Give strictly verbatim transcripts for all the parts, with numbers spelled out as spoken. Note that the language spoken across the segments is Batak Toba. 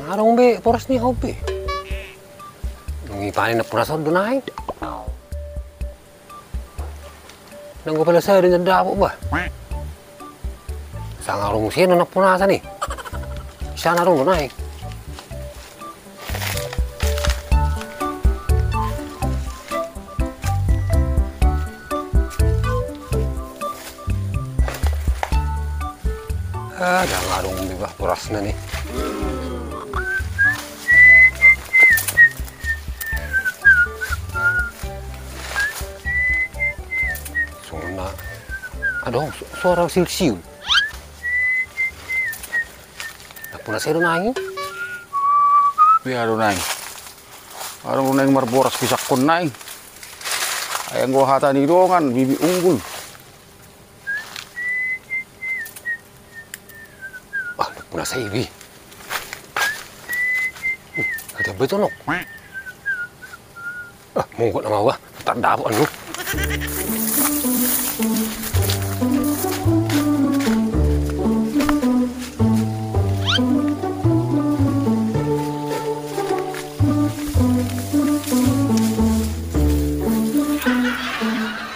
Adong be boras ni hau be. Nunga dipanen nampunasa on do nai. Nunga pala sada na dapot ba. Sanga adong muse na nampunasa ni. Di sana adong do nai. Ah, ndang adong be bah borasna ni. Songon na adong su-, suara siul-siul. Nampunasa i do nai. Ia do nai. Adong do nai marboras pisangkon nai. Ai anggo hata ni dongan, bibit unggul. Ah, nampunasa i be. Hmm, ada betul no. Ah, mongkot nama bah, tak dapot anu.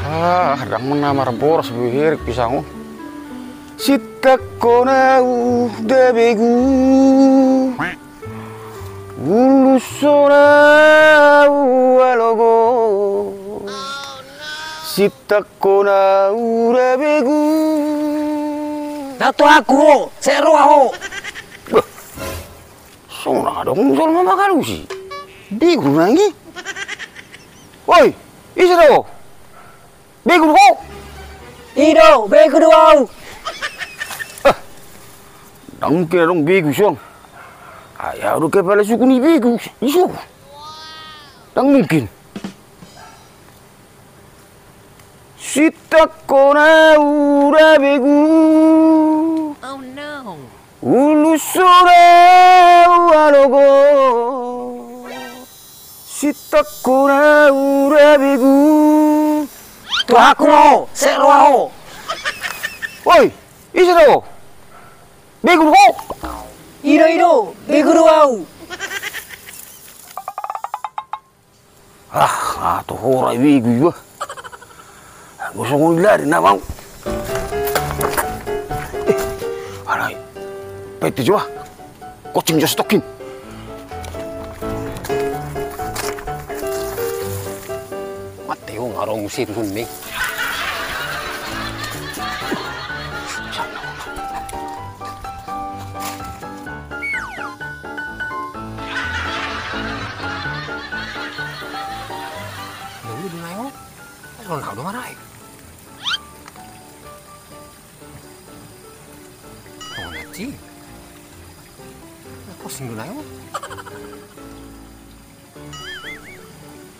Ah, ndang na marboras be herik pisang on. Sintangkon au da begu. Ulushon au alogo. Sintangkon au da begu. Ndang tohangku ho, sai ro ahu. Bah. Songon na adong jolma mangalusi. Begu nai i. Oi, ise do? Begu do ho? I do, begu do ahu. Ah, ndang mungkin adong begu dison. Ai ahu do kepala suku ni begu dison. Ndang mungkin. Sintangkon au da begu. Oh no. Ulushon au alogo. Sintangkon au da begu. Tohangku ma ho, sai ro ahu. Oi, ise do? Begu do ho? I do, i do, begu do ahu. Ah, ah, toho ra i begu iba. Anggo songon i lari nama au. Eh, alai. Pete jo ah. Kocing jo satokin. Mate ho, nga adong muse tuson ni. Nunga do nai ho. Songon na adong do nai. Oh, nanti. Kocing do nai ho.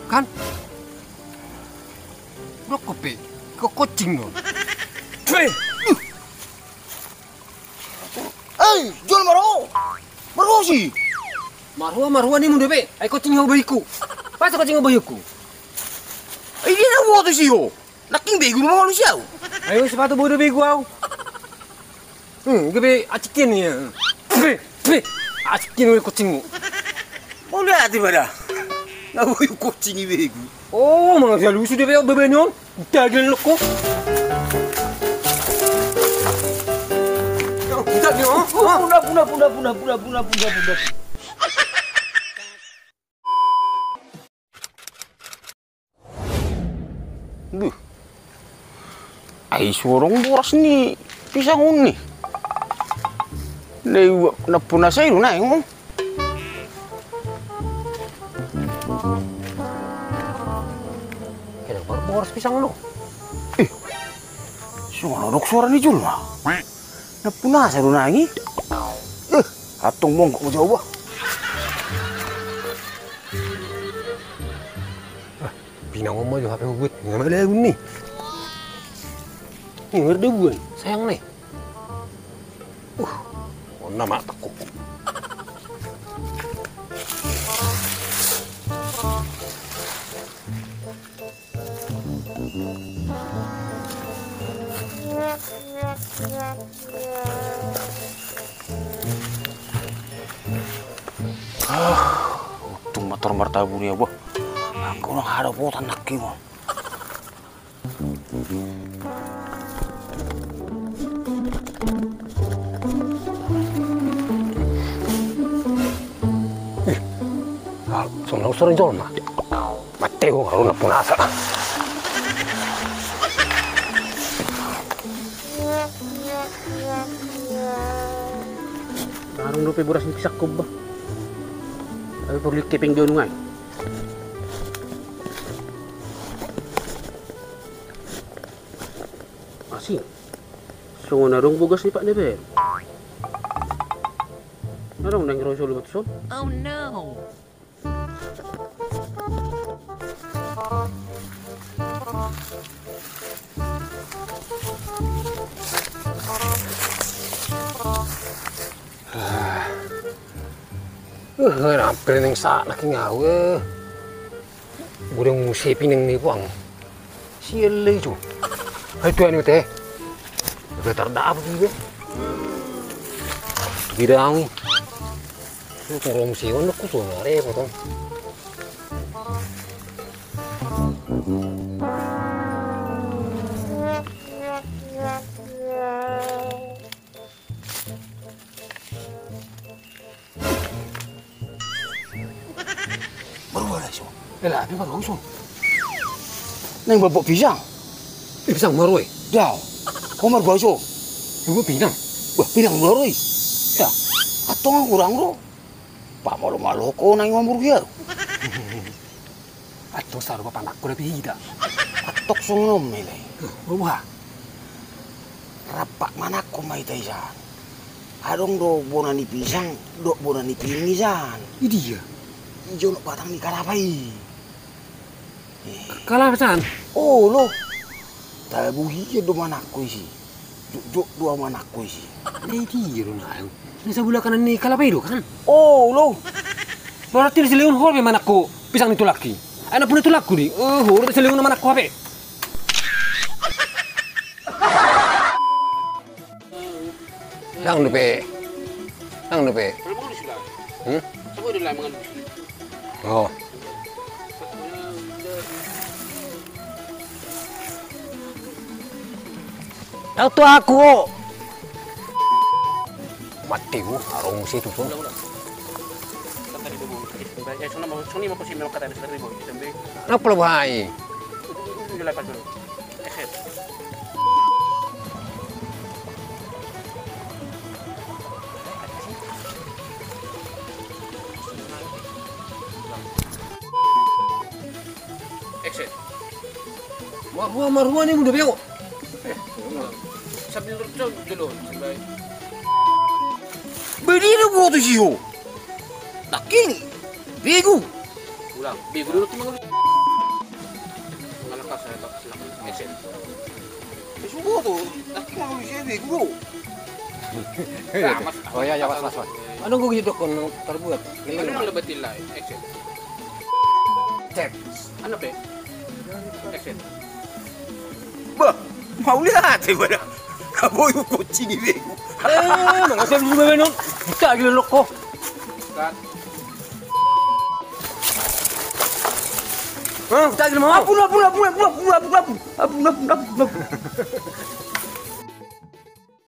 Kan? Blok kopi. Ko kocing do. Hei! Ei, jolma ro! Margosi! Marhua, marhua nimmu dope, ai kocing ho bahiku. Pas kocing ho bahiku. Ai dia na boto si ho. Nangkin begu ma ho lusi ahu. Ai sipatu bodo begu ahu. Hmm, gabe acikin ia. Pe, pe. Acikin ia kocingmu. Mauliate ma da. Na boi kocing i begu. Oh, mangalusi dope ho bebeni on. Daging loko. Daging, oh, oh. Puna, puna, puna. Duh. Ai so adong boras ni pisang on ni. Na iba nampunasa i do nai on. Kira baru boras pisang lo. Ih. Songon na adong suara ni jolma. Nampunasa do nai i. Eh, antong mongkok ma jo ahu bah. Pinangon ma jo hape hubuat, nga melegun ni. Nga mardabuan, sayang ni. Uh, on na ma tangkup. Untung ma tor martabuni au bah. Anggo unang hadapotan nangkin on. Ih, songon na sering jolma. Mate ho, haruna punasa. Adong dope boras ni pisangkon bah. Tapi porlu hepeng di anong i. Asing. Songon adong bogas ni Pak Neber. Adong nang ro solu batu som. Oh no. Eh, hampir ning sa nangkin au, eh. Godang muse pinang ni puang. Sial le ijo. Hai tuan ute. Udah tardapot ibe. Bidang. Itu toro muse on ku so na repot on. Marua da iso. Ela, api marua iso. Nang babok pisang. Eh, pisang marua i. Dao. Ho marua iso. Babok pinang. Wah, pinang marua i. Ya. Antong hurang ro. Pamalo-malo ho nang i mamurgi au. Antong sarupa panakku na pihida. Antong songon on ma i. Boha? Rap manakku ma hita isan. Adong do bona ni pisang dohot bona ni pini isan. Idia? Ijo dohot batang ni kalapa i. Kalapa isan? Olo. Tabuhian do manakku isi. Jotjot do au manakku isi. Na idia do na au. Na sabula kanan ni kalapa i do kan? Olo. Berarti di silehon ho be manakku pisang ni tulangki. Ai na puna tulangku di. Eh, ho do di silehon manakku hape. Lang dope. Lang dope. Hmm? Oh. Tahu tu aku. Mate ho, harung si tutu. Napa lo bahai? Action. Marhua, marhua ni muda bego. Sambil dulu, sambil. Berdiri gua tuh sio. Taking. Bego. Ulang. Bego dulu tuh mangalusi. Mana kasar, kasar. Action. Sugo tu, taking mangalusi bego. Oh iya, iya, mas, mas, mas. Anu gua gitu kon terbuat. Ini lebih tinggi. Action. Cek. Anu pe? Action. Bah, mauliate pada. Boi kucing ini. Eh, mangasal dulu bebe non. Kita lagi lelok ko. Cut. Hah? Kita lagi mau. Ampun, ampun, ampun, ampun. Ampun, ampun, ampun, ampun.